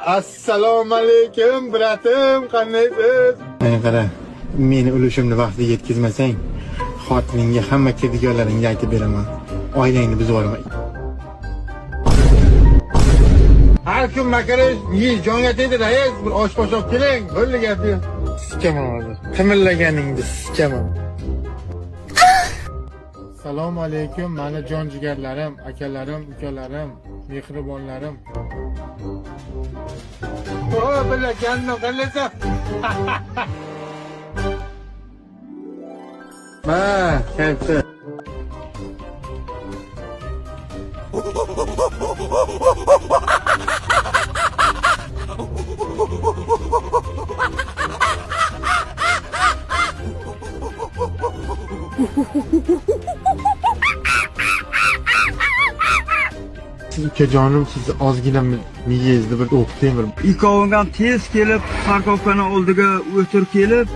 Assalomu alaykum, bratim, qandaysiz? Mana qara, meni ulushimni vaqtida yetkazmasang, xotiningga hamma kirdikorlaringni aytib beraman. Oilangni buzib yuboraman. Har kun makarish, yeyish jonga tegdi, rais, bir osh qosh olib keling, bo'ldi gap yo'q. Sikaman hozir. Qimillaganingni sikaman. Assalomu alaykum, mani jon jigarlarim, akalarim, ukalarim, mehribonlarim. O, billa gandim, qandaysan? Ma, kayfda. Siz ukajonim, sizni ozgina miyangizni bir o'qitaymi bir. Ikkoving ham tez kelib, parkovkani oldiga o'tir kelib.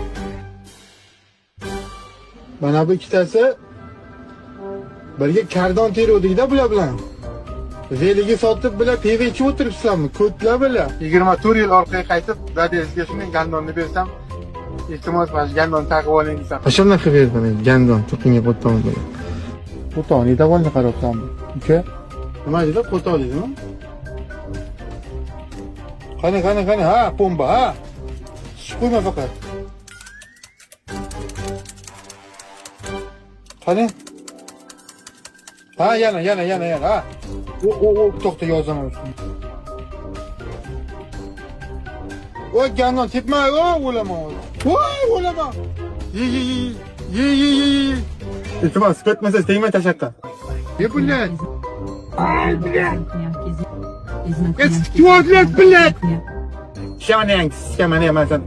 Mana bu ikkitasi birga kardon teruvdik-da bular bilan. Veligi sotib bular pivo ichib o'tiribsizlarmi? Ko'tlar bular. 24 yil orqaga qaytib, dadangizga shunday gandonni bersam, iltimos mana shu gandonni taqib oling desam. Qachondan qilib berdim gandon to'qinga qo'ton bilan. Qo'toni довольно qarabsanmi? Uka, nima deydi? Qo'ton deydimi? Qani, qani, qani, ha, pomba, ha. Tushib qo'yma faqat. Qani? Ha, yana, yana, yana, yana, ha. O, o, o, to'xta, yozaman ustini. Voy, gandon tepma, o, o'laman hozir. Voy, o'laman. Ye, ye, ye, ye, ye, ye, ye. Iltimos, ko'tmasangiz tegmang tashaqqa. Ye, блядь. Ay, блядь. Блядь, блядь! Sikaman, sikaman, man san.